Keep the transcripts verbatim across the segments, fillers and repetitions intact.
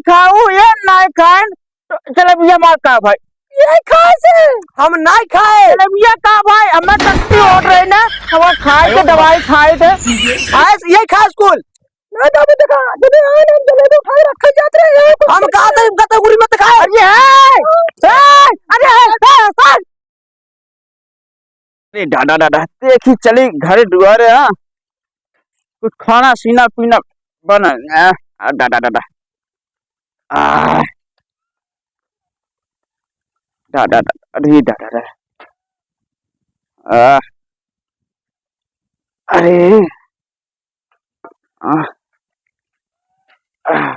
खाऊ, ये नाहीं खाएन, तो जलेबिया हमार का भाई? ये खाए से? हम नाहीं खाए। जलेबिया का भाई? हमें टट्टी होत रही ना, हमार खाए के, दवाई खाए के। खाए से, ये खाए स्कूल। ना बाबू, देखा, जब आए ना, हम जलेबी उठा के रखे जात रहे, ये कुछ हम कहा थे, इनका तो उंगली मत दिखाए। अरे, ए, ए, अरे, ए, ए, ए। अरे, दादा, दादा, देखी चली घरे दुआरे, हाँ। कुछ खाना, सीना, पीना बना, आ, आ, दादा, दादा। आ, दादा, दादा, अरे, दादा, दादा। आ, अरे। आह, आह,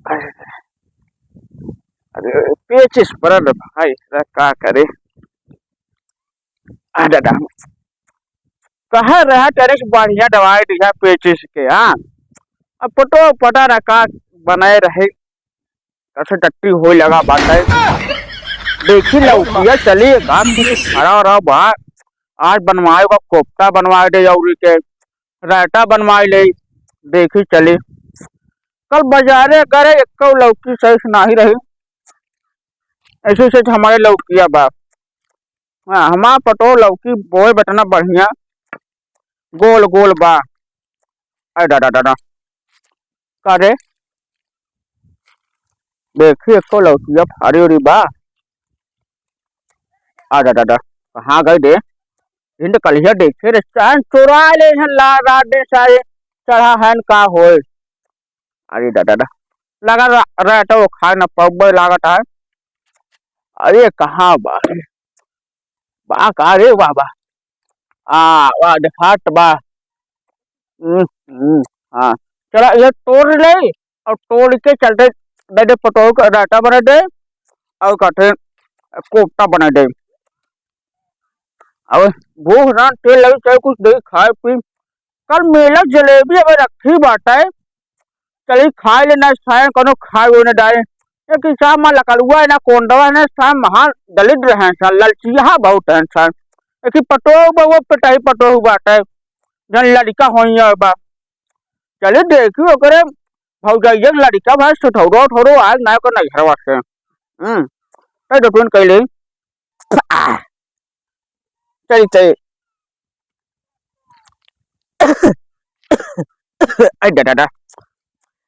अरे, अरे, पेचिस पड़ल भाई, एकरा का करे? आ दादा, कहे रहा तनिक बढ़िया दवाई दिया पेचिस के, हाँ? अब पटो पटा रखा बनाए रहे, कैसे टट्टी होए लगा बाटे। देखी लौकिया चली, एक आध कुछ खड़ा रहा बा। आज बनवाए का कोफ्ता बनवाए दे, अउरी के रायता बनवाए ले। देखी चली, कल बाजारे करे, एको लौकी सही से नाही रही, ऐसे से हमारे लौकिया बा। हाँ, हमार पटो लौकी बोए बटना बढ़िया, गोल गोल बा। अरे दादा, दादा, का रे? देखी, एको लौकिया फारी उरी बा। आ दादा, दादा, कहाँ गई रे? हिंद कलिया देखे रे, चाहे चोरा ले हैं ला रात दिन सारे चढ़ा है न का होए। अरे दादा, दादा, लगा रा-, रहता वो खाए न पब्बे लागत है। अरे कहाँ बा? बा का रे बाबा? आ, वाह, देखात बा। हम्म, हम्म, हाँ। चला, ये तोड़ ले और तोड़ के चलते दे दे पटोह का रायता बना दे और कहते कोफ्ता बना दे। अब भूख ना तेल लगी, चाहे कुछ दे खाए पी। कल मेला जलेबी अब रखी बाटे, चली खाए ले, ना खाए कोनो खाए वो ना डाले। एक हिसाब में लकड़ुआ है ना, कोंडवा है ना, सा महान दलिद्र हैं सा, ललचिया बहुत हैं सा। एक ही पटोह बा, वो पिटाई पटोह बाटे, जन लड़का होइया बा। चली देखी ओकरे भौजाइया के लड़का भाई सुठौरो उठौरो आए ना को नैहरवा से। हम्म, तो दो टून कैले। आ, चली, चली। अरे दादा, दादा।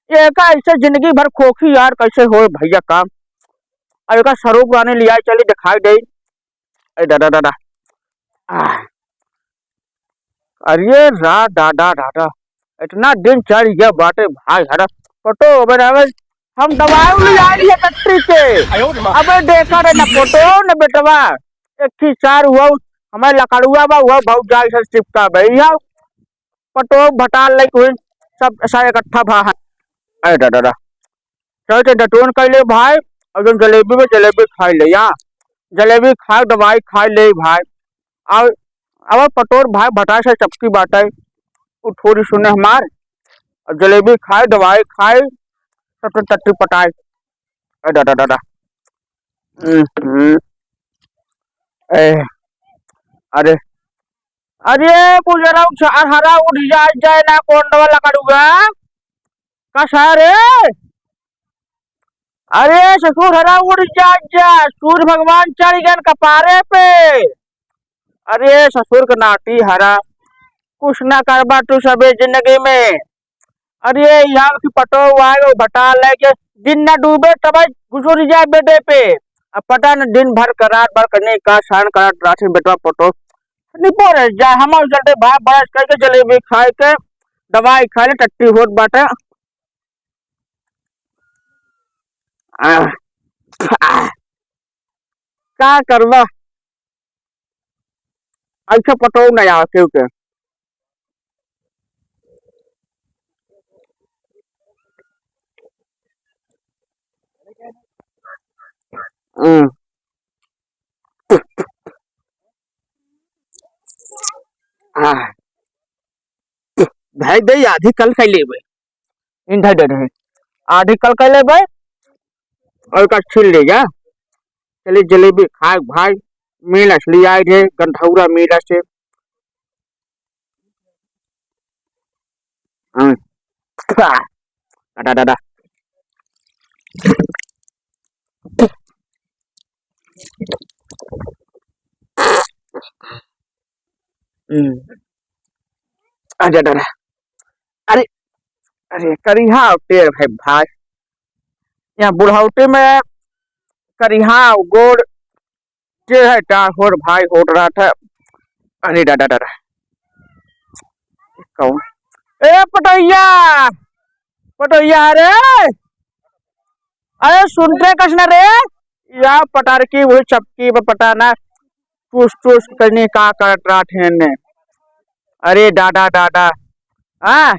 ये का ऐसे जिंदगी भर खोखी यार, कैसे होए भैया काम? अब एका सरूप रानी लिया चली दिखाई दे। अरे दादा, दादा। आह। अरे रा दादा, दादा। इतना दिन चढ़ गया बाटे भाई, हरा पटो बनावे। हम दवाई ले आ रही है फैक्ट्री से। अबे देखा रे, ना पटो, ना बेटवा। एक ही चार हुआ, हमारे लकड़ुआ बा, हुआ बहुत जाए से चिपका बे। यहाँ पटो भटाल लाइक हुई, सब ऐसा इकट्ठा भा है। अरे दादा, दादा। चल के दतुन कर ले भाई, और जौन जलेबी में जलेबी खाई ले, या जलेबी खाए, दवाई खाई ले भाई। और, और पटोर भाई भटार से चपकी बाटे, उ थोड़ी सुने हमार, और जलेबी खाए, दवाई खाए, तब तो टट्टी पटाए। ए दादा, दादा। हम्म, हम्म। ए, अरे, अरे, बुजरऊ चार हरा उठ जाए, जाए ना कोंडवा लकड़ुआ। का सारे? अरे ससुर हरा उठ जा, जा, सूर्य भगवान चढ़ गए कपारे पे। अरे ससुर के नाती हरा, कुछ ना करबा तू सबे जिंदगी में। अरे यहाँ की पटो आए, वो भटा लेके दिन ना डूबे तब गुजर जाए बेडे पे। अब पता न दिन भर का रात भर करने का सहन करत रात में बेटवा पटो निपोर जाए। हम चलते भाई बरस करके जलेबी खाए के दवाई खा ले, टट्टी होत बाटे। आह, आह, का करबा? अच्छा पटो नहीं आवे केहू के। हम्म। आह। भाई दे आधी कल खाई लेबे। इन भाई दे रहे। आधी कल खाई लेबे। और का छील ले जा। चलिए जलेबी खाए भाई। मेला से ले आए रहे, गंधौरा मेला से। हाँ। डाडा, डाडा। हम्म। आजा डाडा। अरे, अरे, करिहा टेढ़ है भाई। यहाँ बुढ़ौती में करिहा गोड़ टेढ़ है, टाढ़ होड़ भाई होड़ रहा था। अरे डाडा, डाडा। कौन? ए पटोहिया, पटोहिया रे, अरे सुनते कस न रे, या पटार की वही चपकी पे पटा ना, चूस चूस करनी का करत रहा ठेन ने। अरे डाडा, डाडा, हाँ,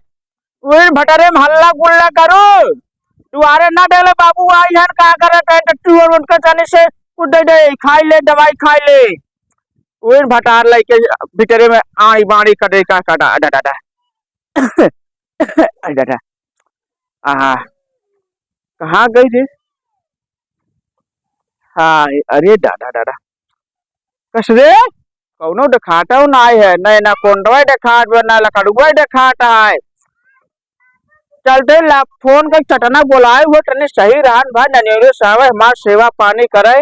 उइन भटरे में हल्ला गुल्ला करू, दुआरे ना डेले बाबू आई हन, का करत है टट्टू और उनका जाने से कुछ दे दे, खाई ले, दवाई खाई ले। उइन भटार लइके भितरे में आड़ी बाड़ी करे का, का डा, डा, डा, डा। अरे डा, डा। आहा, कहाँ गई रे? हाँ, अरे डा, डा, डा, डा। कस रे? कौनो देखाता हो ना आए है, ना एनाकोंडवा देखात बा, ना लकड़ुआ देखात है। चलते ला फोन कर चटना बोलाए हुए, तनी सही रहन भाई, ननियोरे साहब हमार सेवा पानी करे।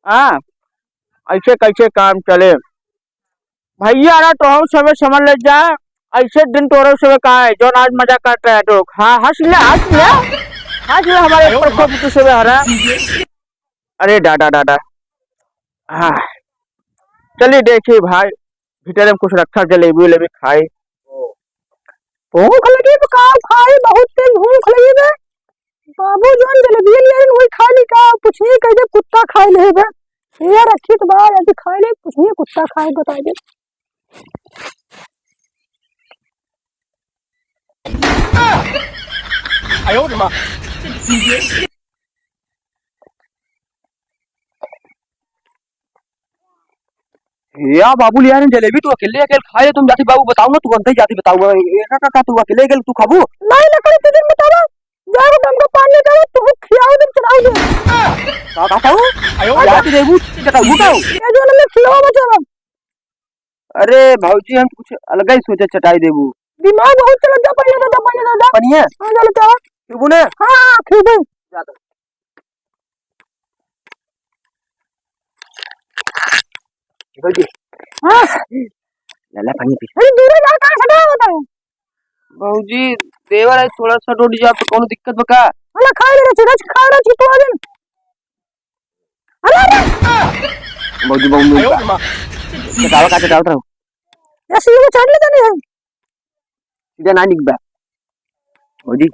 हाँ, ऐसे कैसे काम चले? भैया ना तो हम सबे समझ ले जा, ऐसे दिन तोरे सबे का है, जौन आज मजा करते हैं तो। हाँ, हंस ले, हंस ले, हंस ले हमारे ऊपर खूब तू सबे हरा। अरे डाडा, डाडा। हाँ। चलिए देखिए भाई, भीतर में कुछ रखा, जलेबी उलेबी खाई। भूख लगी बा का खाई, बहुत तेज भूख लगी बा। बाबू जौन जलेबी लिया है, वही खा ली का, कुछ नहीं कह दे, कुत्ता खाए ले बा। ये रखी तो बा, अभी खाए ले, कुछ नहीं कुत्ता खाए, बता दे। या बाबू लिया रे जलेबी, तू अकेले अकेले खाए, तुम जाती बाबू बताओ ना, तू अंदर जाती बताओ, ए, का, का, का, तू अकेले अकेले तू खाबू? नहीं, लकड़ी तुझे बतावा, जाओ, हमको पानी दे, तू खियाओ, तुम चढ़ाओ दे। का कहता हूँ? जाती देबू, चढ़ाऊ का? ये जो ना खियाओ, बचावा। अरे भौजी, हम कुछ अलग ही सोचे चटाई देबू। दिमाग बहुत चलत बा, पनिया दे दे, पनिया दे दे। पनिया? हाँ, चलो, चलो। पीबू ना? हाँ, हाँ, पीबू। जा तो। भौजी। हाँ। लाला पानी पी। अरे, दूर जा, कहाँ से होता है? भौजी, देवर है, थोड़ा सा डोल जा, तो कौनो दिक्कत बा का? अरे, खा ले, रच, रच, खा, रच, तू आ जा। अरे, अरे! भौजी, बहुत नीक बा। चटावा का चटावत रहो। या सीढ़ी में चढ़ ले जाने है। सीधा ना निकबा। भौजी।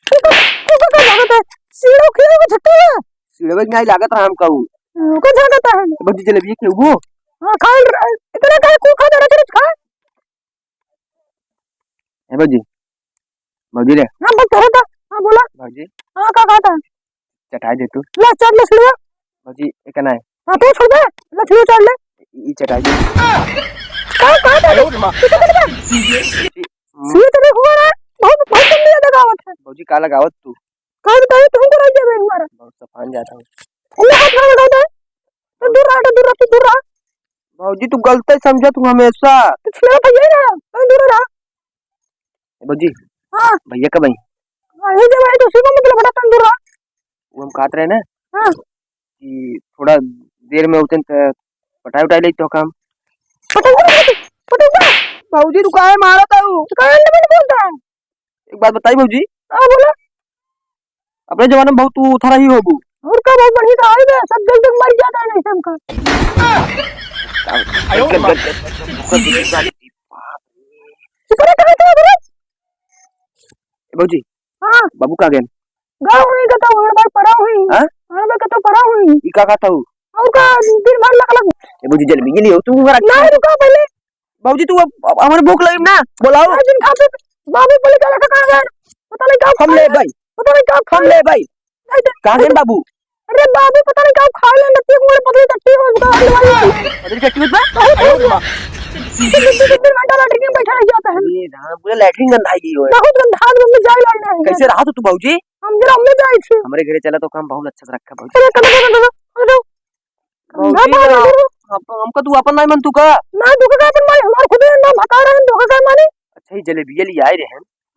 तू का, तू का, का लागत है? सीढ़ो खीरो के छट्टे है। सीढ़ो के नहीं लागत रहा हम कहू। हम्म, को लागत है? भौजी, जलेबी खेबो? हाँ, खा ले। इतना काहे को खा दे रहा, खा। ए भौजी, भौजी रे। हाँ, बस करो तो। हाँ, बोला। भौजी। हाँ, का कहता है? चटाई दे तू। ले, चल, ले, सुनिया। भौजी, एक ना है। हाँ, तू छोड़ दे। ले, सुनिया, चल, ले। ई चटाई दे। का, का, का? अरे, माँ। तू तो कर दे। हम्म। सुनिया, तो देखो ना, बहुत, बहुत गंदी याद लगावत है। भौजी, का लगावत तू? का बताई, तू कर दे भाई हमारा। बहुत सफान जाता हूँ। ले, हाथ ना लगाता है। तो दूर रहा, तो दूर रहा, तू दूर रहा। भौजी, तू गलत समझत हूँ हमेशा। तो छेड़ा भैया ही रहा, तो दूर रहा। ए भौजी। हाँ। भैया कब आई? हाँ, ये जब आई तो उसी को मतलब बड़ा तंदूर रहा। वो हम कहत रहे ना। हाँ। कि थोड़ा देर में उठन त पटाई उटाई लेते हो काम। पटौबा, पटौबा। भौजी, तू काहे मारत हऊ? तू काहे अंडे बोलता है? एक बात बताई भौजी। हाँ, बोला। अपने जमाने में बहुत तू उठा रही होबू। और का बहुत बढ़िया था, आई बे, सब देख देख मर जाता है, नहीं सब का। आयो रे माँ। शुक्र है, कहाँ था, बोला? ए भौजी। हाँ। बाबू कहाँ गए? गाँव में कतो, हमारे बार पड़ा हुई। हाँ? हमारे बार कतो पड़ा हुई। ई का खाता हूँ? और का, दिन भर लग लग। ए भौजी, जलेबी के लिए हो तू हमारा। ना, रुका पहले। बाबूजी, तू अब, अब हमारे भूख लगी ना, बोलाओ। आज दिन खाते, बाबू बोले, "चला, कहाँ गए?" पता नहीं क्या हम ले भाई। पता नहीं क्या हम ले भाई। नहीं तो कहाँ गए बाबू? अरे बाबू, पता नहीं क्या खा ले, नती को मेरे पता नहीं टट्टी हो, उसका हाल वाली। पता नहीं टट्टी होत बा? बहुत हो गया। तीन घंटा लैट्रिन में बैठा रह जाता है। ये राम, पूरा लैट्रिन गंधाई गई हो। बहुत गंधा, हम लोग जाए लाए नहीं। कैसे रहा तो तू बाबूजी? हम जरा, हम ले जाए थे। हमारे घरे चला तो काम बहुत अच्छा से रखा बाबूजी। अरे, कदम, कदम, कदम, कदम। भौजी ना, ना, हम, हमका तू अपन नाई मन तू का? ना, तू का अपन माई, हमार खुदे ना भका रहे, तू का मानी? अच्छा, ई जलेबिया ले आए रहे हैं।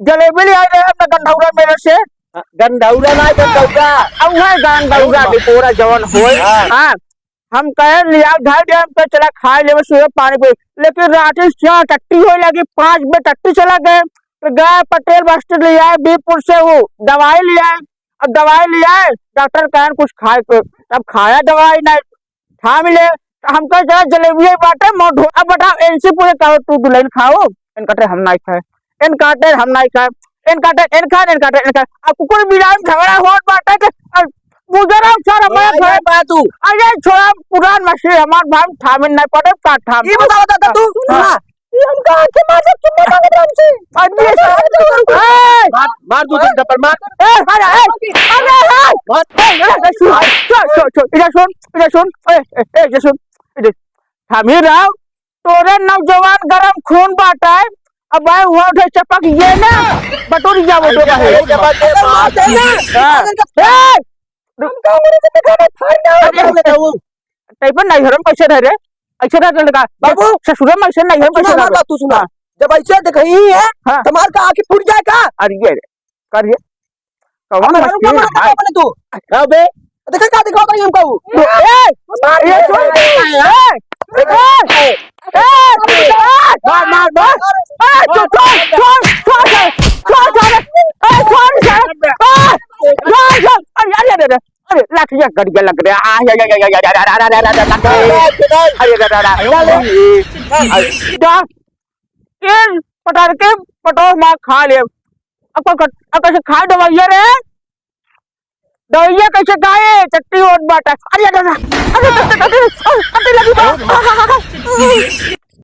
जलेबी लियाए रहे हम ना गंधौरा मेले से। हाँ, गंधौरा ना, गंधौरा। अब है गंधौरा अरे टिपोरा जवन होए। हाँ। हाँ, हम कहे लियाओ, धर दे, हम कहे चला खाए लेवे सुबह पानी पूरी। लेकिन रात से चार टट्टी होए लगी, पाँच बजे टट्टी चला गए, तो गए पटेल बस्ती लियाए बीपुर से वो दवाई लियाए। अब दवाई लियाए, डॉक्टर कहन कुछ खाए को, अब खाया दवाई नहीं, ठाम ले, तो हम कहे चला जलेबिया बाटे, मोर ढो-, अब बताओ, इनसे पूछे कहो तू दुल्हन खाओ, इन कहते हम नहीं खाए, इन कहते हम नहीं खाए, इन कहते इन खाए, इन कहते इन खाए। अब कुकुर बिलार में झगड़ा होत बाटे, तो अब बुजरा सर हमारे भाई, भाई, बात तू। अरे छोड़ा पुरान मछली हमार भाई ठामिन नहीं पड़े, का ठाम। ये बताओ दादा तू, हाँ। हाँ। ये हमका आंखें मार दे, चुम्मा मांगत रहे हमसे। अरे सर, ए! मार, मार दू तीन थप्पड़ मार। ए, अरे, ए, अरे, ए! मार। ए, ए, ए, सुन, सुन, सुन, सुन, इधर सुन, इधर सुन, ए, ए, ए, इधर सुन, इधर। ठामिन राव, तोरे नौजवान गरम खून बाटे, अब भाई वो उठे चपक ये ना, बटोरी जा वो तो अरे, कहे। अरे, जब आते हैं, मार देना। हाँ। ए! हम का बोले तो दिखा दे, फाड़ दे। अरे, अरे, अरे, वो टाइप नहीं हरम कैसे रह रे? ऐसे रह लड़का। बाबू। ससुर में ऐसे नहीं हरम सुना कैसे हमार रह? बात, तू सुना। हाँ। जब ऐसे दिखाई है, हाँ। तो हमार का आँखें फूट जाए का? अरे, ये रे। करिए। कौन अब हमारे मछली ऊपर है? मत बोले तू। अबे। देखा का दिखाता है हमको? ए! ए, छोड़। ए! ए! ए! ए! मार, मार, मार। ए, छोड़, छोड़, छोड़, छोड़, छोड़। ए, छोड़, छोड़। ए, छोड़, छोड़। अरे, अरे, अरे, अरे, लाठिया गड़िया लग रहा। आ, या, या, या। अरे, अरे, अरे, अरे। अरे, अरे। ए, पटार के पटोह मार खा ले। अब को कट-, अब कैसे खाए दवाइया रे? दवाइया कैसे खाए? चट्टी ओट बाटा। अरे दादा, अरे, अरे, अरे, अरे, अरे, लगी बा।